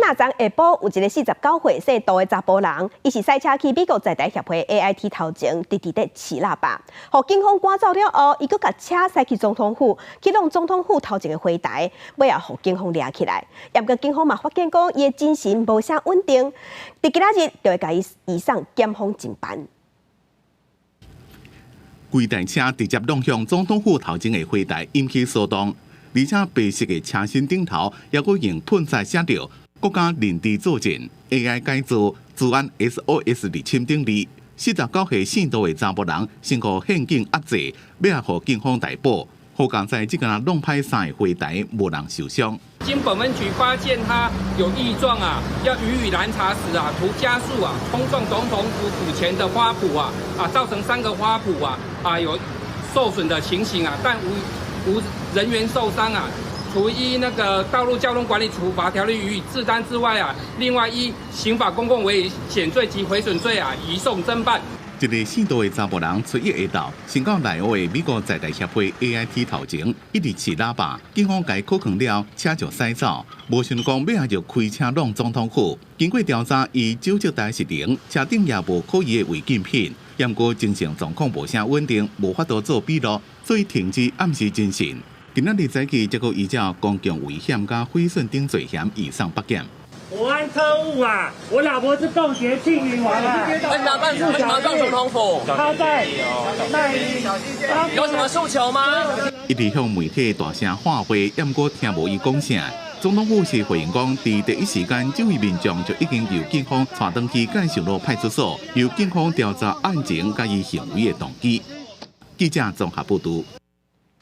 若昨下晡有一个49歲姓杜的查埔人，伊是駛車去美國在台協會 AIT 頭前，直直咧飼喇叭，予警方趕走了後，伊閣共車駛去總統府，去挵總統府頭前的花台，尾後予警方掠起來。毋過警方嘛發現講，伊的精神無啥穩定，佇今仔日就會共伊移送檢方偵辦。規台車直接挵向總統府頭前的花台，引起騷動，而且白色的車身頂頭猶閣用噴漆寫著國家認知作戰 AI 改造資安 SOS 入侵等字。49歲姓杜的查埔人，先予憲警壓制，尾後予警方逮捕。好佳哉這個挵歹三个花台，無人受傷。經本分局發現他有異狀啊，要予以攔查時啊，圖加速啊，衝撞總統府府前的花圃啊，造成三個花圃啊有受損的情形啊，但無人員受傷啊。除依那個道路交通管理處罰條例予以治單之外啊，另外依刑法公共危險罪及毀損罪啊，移送偵辦。一个姓杜的查埔人初一下晝，先到內湖的美國在台協會 AIT 頭前，一直飼喇叭，警方共伊扣銬了，車就駛走。無想講尾仔就開車挵總統府。經過調查，伊酒測帶失靈，車頂也無可疑的違禁品，毋過精神狀況無啥穩定，無法度做筆錄，所以停止暗時偵訊。今仔日早起，這閣依照公共危險佮毀損等罪嫌移送北檢。國安特務啊！我老婆是凍結慶雲王啊！為什麼辦？為什麼撞總統府？他在賣。有什麼訴求嗎？一直向媒體大聲喊話，毋過聽無伊講啥。總統府是回應講，佇第一時間，這位民眾就已經由警方帶轉去介壽路派出所，由警方調查案情佮伊行為的動機。記者綜合報導。